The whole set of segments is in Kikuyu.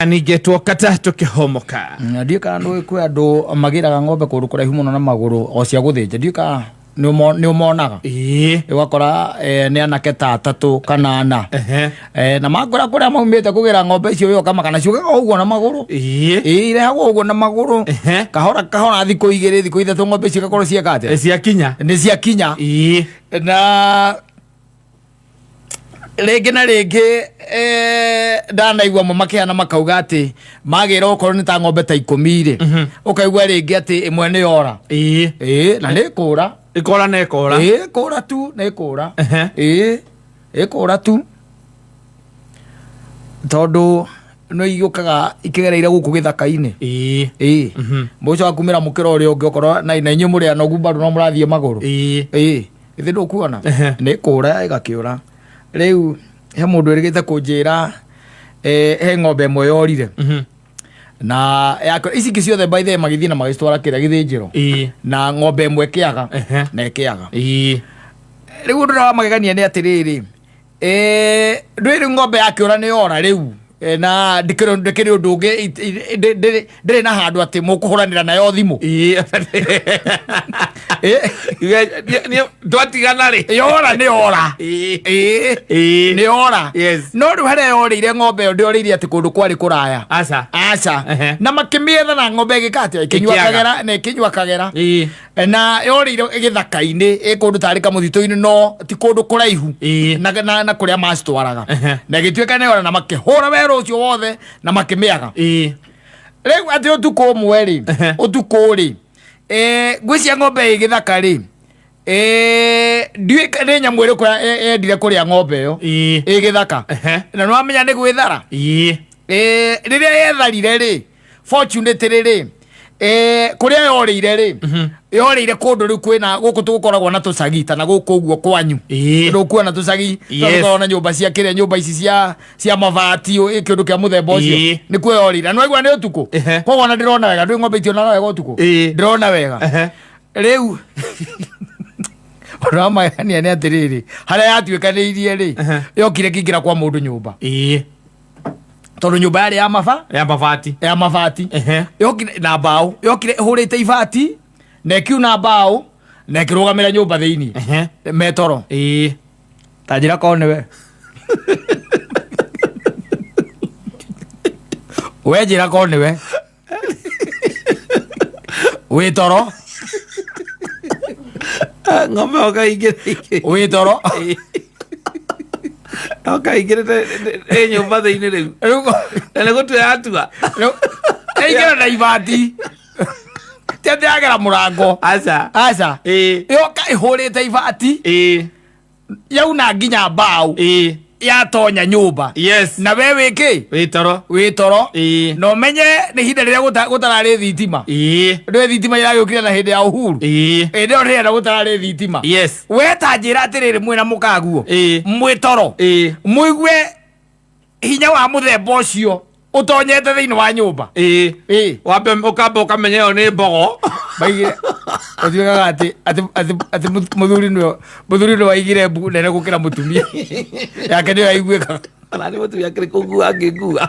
Ningĩ tuoka ta tũkĩhomoka. Na ndiũĩ kana nĩ kwĩ andũ magĩraga ng'ombe kũndũ kũraihu mũno na magũrũ o cia gũthĩnja. Ndiũĩ kana nĩ ũmonaga. Ĩĩ. Ũgakora nĩ anake ta atatũ kana ana. Ehe. Na makora kũrĩa maumĩte kũgĩra ng'ombe icio wĩ ũkama kana ciũkaga o ũguo na magũrũ. Ĩĩ. Ĩĩ, irehagwo ũguo na magũrũ. Ehe. Kahora kahora thikũ igĩrĩ, thikũ ithatũ ng'ombe icio igakorwo cieka atĩa? Ciakinya. Nĩ ciakinya. Ĩĩ. Na rĩngĩ na rĩngĩ ndanaigua amwe makĩhana makauga atĩ magĩra okorwo nĩ ta ng'ombe ta ikũmi rĩ, ũkaigua rĩngĩ atĩ ĩmwe nĩ yora. Ĩĩ. Ĩĩ, na nĩ kũra. Ĩkora na ĩkora. Ĩĩ, kũra tu nĩ kũra. Ehe. Ĩĩ, ĩkũra tu tondũ no igĩũkaga ikĩgereire gũkũ gĩthaka-inĩ. Ĩĩ. Ĩĩ. Mũico wa kumĩra mũkĩra ũrĩa ũngĩ okorwo na inyuĩ mũrĩ anogu bado no mũrathiĩ magũrũ. Ĩĩ. Ĩĩ, githĩ ndũkuona? Ehe. Nĩ kũra ĩgakĩũra. Rĩu he mũndũ ĩrĩgĩte kũnjĩra he ng'ombe ĩmwe yorire. Na yakĩũra, ici ingĩ ciothe by the way magĩthiĩ na magĩcitwara kĩrĩa gĩthĩnjĩro. Ĩĩ. Na ng'ombe ĩmwe ĩkĩaga. Ehe. Na ĩkĩaga. Ĩĩ. Rĩu ũndũ ũrĩa wa magegania nĩ atĩrĩrĩ, ndũĩ rĩu ng'ombe yakĩũra nĩ yora rĩu. Na ndĩkĩrĩ ũndũ ũngĩ, ndĩrĩ na handũ atĩ mũkũhũranĩra nayo thimũ. Ĩĩ. Twatigana rĩ. Yora nĩ yora. Ĩĩ. Ĩĩ. Ĩĩ. Nĩ yora. Yes. No rĩu harĩa yorĩire ng'ombe ĩyo ndĩorĩire atĩ kũndũ kwarĩ kũraya. Aca. Aca. Ehe. Na makĩmĩetha na ng'ombe ĩgĩka atĩa? Ĩkĩnyua Ĩkĩaga. kagera, na ĩkĩnyua kagera. Ĩĩ. Na yorĩire gĩthaka-inĩ, ĩ kũndũ tarĩ kamũtitũ-inĩ, no ti kũndũ kũraihu. Ĩĩ. Na kũrĩa macitwaraga. Ehe. Na ĩgĩtuĩka nĩ yora na makĩhũra werũ ũcio wothe na makĩmĩaga. Ĩĩ. Rĩu atĩ ũtukũ ũmwe rĩ, Ehe. ũtukũ rĩ, ngwĩciria ng'ombe ĩ gĩthaka rĩ, ndiũĩ nĩ nyamũ ĩrĩkũ yendire kũrĩa ng'ombe ĩyo. Ĩĩ. Ĩ gĩthaka. Ehe. Na nĩ wamenya nĩ gwĩthara. Ĩĩ. Rĩrĩa yetharire rĩ, fortunately rĩ, kũrĩa yorĩire rĩ, yorĩire kũndũ rĩu kwĩna gũkũ tũgũkoragwo na tũcagi ta na gũkũ ũguo kwanyu. Ĩĩ. Ndũkuona tũcagi, Yes. tũkoragwo na nyũmba cia kĩrĩa, nyũmba ici cia mabati, kĩndũ kĩa mũthemba ũcio. Ĩĩ. Nĩkuo yorĩire. Na nĩwaigua nĩ ũtukũ? Ehe. Koguo ona ndĩrona wega, ndũĩ ng'ombe itionaga wega ũtukũ? Ĩĩ. Ndĩrona wega. Ehe. Rĩu ũndũ wa magegania nĩ atĩrĩrĩ, harĩa yatuĩkanĩirie rĩ, Ehe. yokire ĩkĩingĩra kwa mũndũ nyũmba. Ĩĩ. Tondũ nyũmba yarĩ ya maba? Ya mabati. Ya mabati. Ehe. Yokire na mbaũ, yokire ĩhũrĩte ibati na ĩkiuna mbaũ na ĩkĩrũgamĩra nyũmba thĩinĩ. Ehe. Metoro. Ĩĩ. Ta njĩra korwo nĩwe. We njĩra korwo nĩwe. Wĩ toro. Ng'ombe oka ingĩrĩ. Wĩ toro. Oka ingĩrĩte ĩ nyũmba thĩinĩ rĩu. Rĩu Na nĩ gũtua yatua. Rĩu ĩingĩra na ibati. Ti atĩ yagera mũrango. Aca. Aca. Ĩĩ. Yoka ĩhũrĩte ibati. Ĩĩ. Yauna nginya mbaũ. Ĩĩ. Yatonya nyũmba. Yes. Na we wĩ kĩ? Wĩ toro. Wĩ toro. Ĩĩ. Na ũmenye nĩ ihinda rĩrĩa gũtararĩ thitima. Ĩĩ. Ndũĩ thitima iragĩũkire na hĩndĩ ya Uhuru. Ĩĩ. Hĩndĩ ĩyo rĩrĩa gũtararĩ thitima. Yes. We ta njĩra atĩrĩrĩ mwĩna mũkaguo. Ĩĩ. Mwĩ toro. Ĩĩ. Mũigue hinya wa mũthemba ũcio ũtonyete thĩinĩ wa nyũmba. Ĩĩ. Ĩĩ. Wambe ũkamba ũkamenya ĩyo nĩ mbogo. Maigire ũtuĩkaga atĩ atĩ atĩ atĩ mũthuri nĩwe mũthuri nĩwe waigire mbu nene gũkĩra mũtumia. Yake nĩyo yaiguĩkaga. Ona nĩ mũtumia akĩrĩ kũngua angĩngua.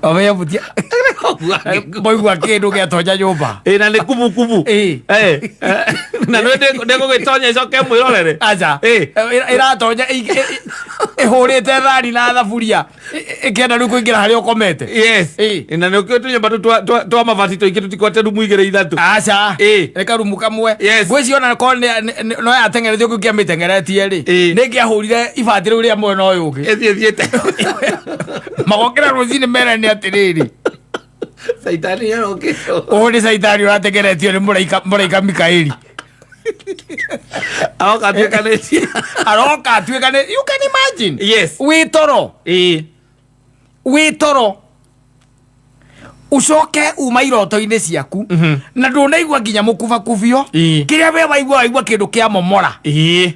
Omenya mũtia. Kũngua angĩngua. Moigua kĩndũ gĩatonya nyũmba. Ĩĩ, na nĩ kubukubu. Ĩĩ. Ĩĩ. Na nĩ ndĩgũgĩtonya ĩcoke mwĩrorere. Aca. Ĩĩ. Ĩratonya ĩhũrĩte thani na thaburia ĩkĩenda rĩu kũingĩra harĩa ũkomete. Yes. Ĩĩ. Na nĩ ũkĩũĩ tũnyũmba tũu twa mabati tũingĩ tũtikwate rumu igĩrĩ ithatũ. Aca. Ĩĩ. Nĩ karumu kamwe. Yes. Ngwĩciria ona korwo no yateng'eretio kĩu kĩamĩteng'eretie rĩ. Ĩĩ. Nĩ ĩngĩahũrire ibati rĩu rĩa mwena ũyũ ũngĩ. Ĩthiĩ ĩthiĩte. Magokĩra rũcinĩ merane atĩrĩrĩ. Caitani arokĩte. Ũyũ nĩ caitani ũratengeretio nĩ mũraika Mikaeli. Aroka atuĩkanĩtie. Aroka atuĩkanĩtie. You can imagine. Yes. Wĩ toro. Ĩĩ. Wĩ toro. Ucoke uma iroto-inĩ ciaku. Na ndũnaigua nginya mũkubakubio. Ĩĩ. Kĩrĩa we waigua, waigua kĩndũ kĩa momora. Ĩĩ.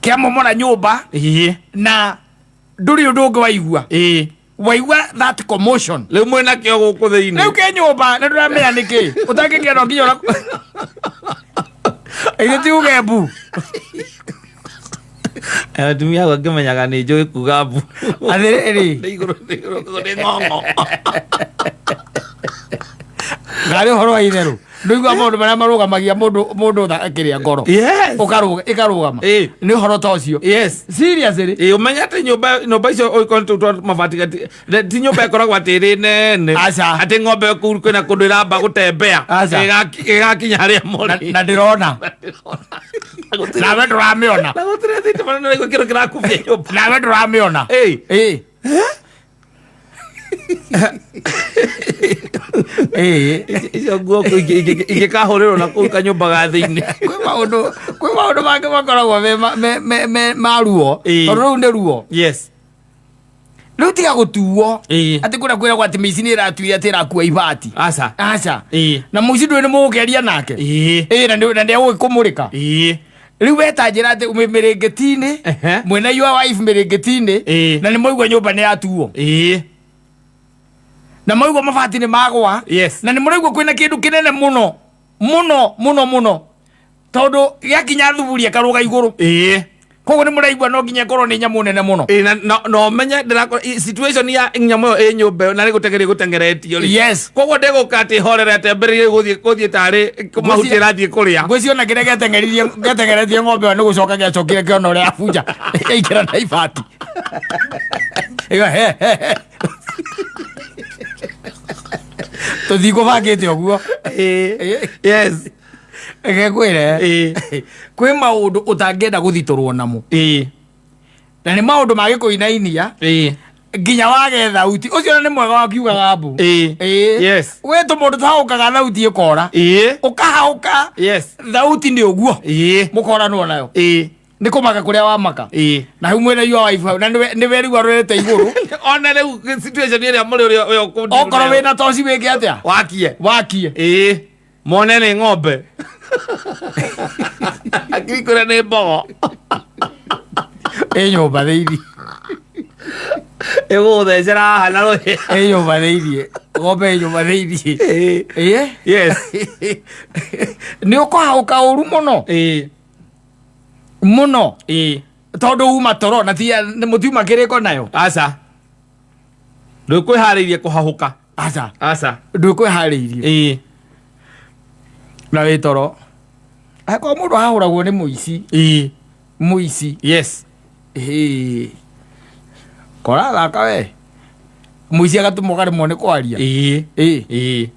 Kĩa momora nyũmba. Ĩĩ. Na ndũrĩ ũndũ ũngĩ waigua. Ĩĩ. Waigua that commotion. Rĩu mwĩna kĩo gũkũ thĩinĩ. Rĩu kĩ nyũmba na ndũramenya nĩkĩ. Ũtangĩkĩona no nginya ũra- Ithe ti uge mbu. Atumia akwa ngĩmenyaga nĩ njũĩ kuga mbu. Atĩrĩrĩ. Nĩ igũrũ nĩ igũrũ nĩ ng'ong'o. Ngarĩ ũhoro wa itherũ ndũigua maũndũ marĩa marũgamagia mũndũ mũndũ kĩrĩa ngoro. Yes. Ũkarũga ĩkarũgama. Ĩ. Nĩ ũhoro ta ũcio. Yes. Seriously. Ĩ, ũmenye atĩ nyũmba nyũmba icio ũngĩkorwo tũu twa mabati ti nyũmba ĩkoragwo atĩ ĩrĩ nene. Aca. Atĩ ng'ombe kũu kwĩna kũndũ ĩramba gũtembea. Aca. Ĩgakinya harĩa Na mũrĩ. na ndĩrona. Nawe ndũramĩona. Na gũtirĩ thitima na nĩũraigua kĩndũ kĩrakubia nyũmba. Nawe ndũramĩona. Ĩ. Ĩ. Ĩ. Icio nguo kũu ingĩkahũrĩrwo na kũu kanyũmba ga thĩinĩ. Kwĩ maũndũ mangĩ makoragwo me ma ruo. Ĩ. Tondũ rũu nĩ ruo. Yes. Rĩu tiga gũtuo. Ĩ. Atĩ kũrĩa kwĩragwo atĩ mĩici nĩ ĩratuire atĩ ĩrakua ibati. Aca. Aca. Ĩ. Na mũici ndũĩ nĩ mũgũkĩaria nake. Ĩ. Ĩ na nĩ egũgĩkũmũrĩka. Ĩ. Rĩu weta njĩra atĩ mĩrĩngĩti-inĩ Ehe. mwĩna your wife mĩrĩngĩti-inĩ Ĩ. na nĩ mwaigua nyũmba nĩ yatuo Ĩ. Na mwaigua mabati nĩ magwa. Yes. Na nĩ mũraigua kwĩna kĩndũ kĩnene mũno mũno mũno mũno tondũ gĩakinya thuburia karũga igũrũ. Ĩ. Koguo nĩ mũraigua no nginya ĩkorwo nĩ nyamũ nene mũno. Ĩ, na ũmenye situation ya nyamũ ĩyo ĩ nyũmba ĩyo na nĩ gũteng'eria gũteng'eretio rĩ. Yes. Koguo ndĩgũka atĩ horere atĩ ambĩrĩrie gũthiĩ tarĩ mahuti ĩrathiĩ kũrĩa. Ngwĩciria ona kĩrĩa gĩateng'eretie ng'ombe ĩyo nĩ gũcoka gĩacokire kĩona ũrĩa yabunja ĩkĩra na ibati. Ĩga he he he. Tũtikũbangĩte ũguo. Ĩ. Yes. Reke ngwĩre. Ĩ. Kwĩ maũndũ ũtangĩenda gũthitũrwo namo. Ĩ. Na nĩ maũndũ magĩkũinainia Ĩ. nginya wage thauti ũcio nĩ mwega wakiugaga mbu. Ĩ. Ĩ. Yes. Wĩ tũmũndũ tũhaũkaga thauti ĩkora. Ĩ. Ũkahaũka. Yes. Thauti nĩ ũguo. Ĩ. Mũkoranwo nayo. Ĩ. Nĩ kũmaka kũrĩa wamaka. Ĩ. Na hau mwĩna your wife hau na nĩwe rĩu arorete igũrũ. Ona rĩu situation ĩrĩa mũrĩ ũrĩa ũyũ ũkũndiru Okorwo nayo. wĩna toci wĩke atĩa? Wakie. Wakie. Ĩ. Mone nĩ ng'ombe. Akiri kũrĩa nĩ mbogo. Ĩ nyũmba thĩinĩ. Ĩgũgũthecera haha na rũhĩa. Ĩ nyũmba thĩinĩ. Ng'ombe ĩ nyũmba thĩinĩ. Ĩ. Ĩ. Yes. Nĩ ũkũhaũka ũru mũno. Ĩ. Mũno. Ĩ. Tondũ uma toro na ti nĩ mũtiuma kĩrĩko nayo. Aca. Ndũkwĩharĩirie kũhahũka. Aca. Aca. Ndũkwĩharĩirie. Ĩ. Na wĩ toro. Angĩkorwo mũndũ ahahũragwo nĩ mũici. Ĩ. Mũici. Yes. Ĩĩ. Korathaka we. Mũici agatũma ũkaremwo nĩ kwaria. Ĩ. Ĩ. Ĩ.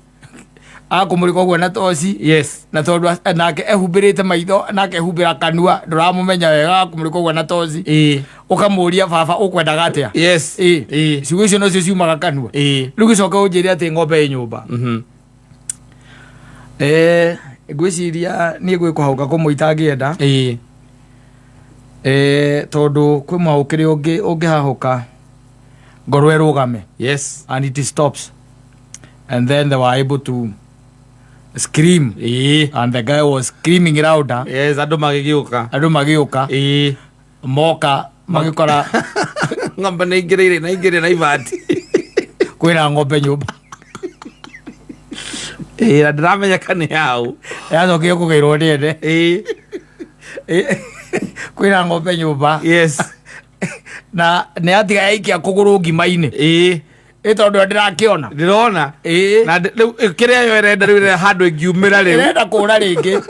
Akũmũrĩka ũguo na toci. Yes. Na tondũ nake ehumbĩrĩte maitho nake ehumbĩra kanua ndũramũmenya wega akũmũrĩka ũguo na toci. Ĩ. Ũkamũria baba ũkwendaga atĩa. Yes. Ĩ. Ĩ. Ciugo icio nocio ciumaga kanua. Ĩ. Rĩu gĩcoke ũnjĩre atĩ ng'ombe ĩ nyũmba. Mhm. Ngwĩciria niĩ gwĩ kũhauka kũmwe itangĩenda. Ĩ. Tondũ kwĩ mũhahũkĩre ũngĩ ũngĩhahũka ngoro ĩrũgame. Yes. And it stops. And then they were able to scream. Ĩ. And the guy was screaming louder. Yes, andũ magĩgĩũka. Andũ magĩũka. Ĩ. Moka magĩkora Ng'ombe nĩ ingĩrĩire na ingĩrĩ na ibati. Kwĩna ng'ombe nyũmba. Ĩ, na ndĩramenyeka nĩ yaũ. Yacokire kũgĩrwo nĩ ene. Ĩ. Kwĩna ng'ombe nyũmba. Yes. Na nĩ yatiga yaikia kũgũrũ ngima-inĩ. Ĩ. Ĩ tondũ ndĩrakĩona. Ndĩrona. Ĩ. Na rĩu kĩrĩa yo ĩrenda rĩu ĩrenda handũ ĩngiumĩra rĩu. Ĩrenda kũra rĩngĩ.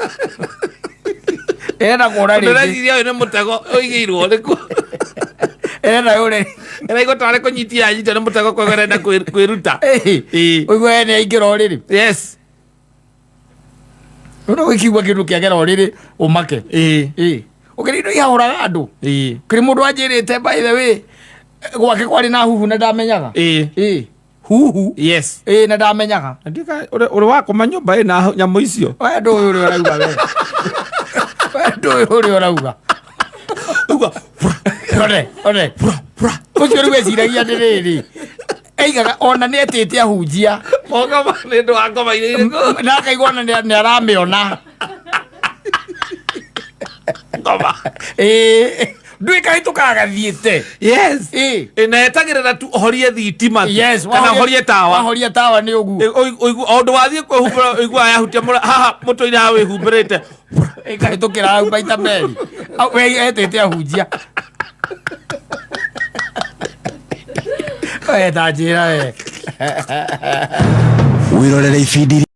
Ĩrenda kũra rĩngĩ. Ndĩreciria ũyũ nĩ mũtego ũigĩirwo nĩkuo. Ĩrenda yũre. Ĩraigua tarĩ kũnyitia yanyita nĩ mũtego koguo ĩrenda kwĩruta. Ĩ. Ũigua nĩ aingĩra ũrĩrĩ. Yes. Rĩu no gĩkiugua kĩndũ kĩagera ũrĩrĩ ũmake. Ĩ. Ĩ. Ũkĩrĩ indo ihahũraga andũ. Ĩ. Kũrĩ mũndũ wanjĩrĩte by the way gwake kwarĩ na huhu na ndamenyaga. Ĩ. Ĩ. Huhu. Yes. Ĩ na ndamenyaga. Andika ũrĩ wakoma nyũmba ĩna nyamũ icio. We ndũĩ ũrĩa ũrauga we. We ndũĩ ũrĩa ũrauga. Uga. One, one. Ũcio rĩu eciragia atĩrĩrĩ. Aigaga ona nĩ etĩte ahunjia. Moka nĩ ũndũ wa ngoma iria irĩ kũu. Na akaigua ona nĩ aramĩona. Ngoma. Ĩ. Ndũĩ kahĩtũkaga gathiĩte. Yes. Ĩ. Ĩ, na etagĩrĩra tu ũhorie thitima tu. Yes. Kana ũhorie tawa. Wahoria tawa nĩ ũguo. Ĩ, o ũndũ wathiĩ kwĩhumbĩra ũiguaga yahutia haha mũtwe-inĩ haha wĩhumbĩrĩte. Ĩkahĩtũkĩra hau maita merĩ. We etĩte ahunjia. We ta njĩra we. Wĩrorere ibindi.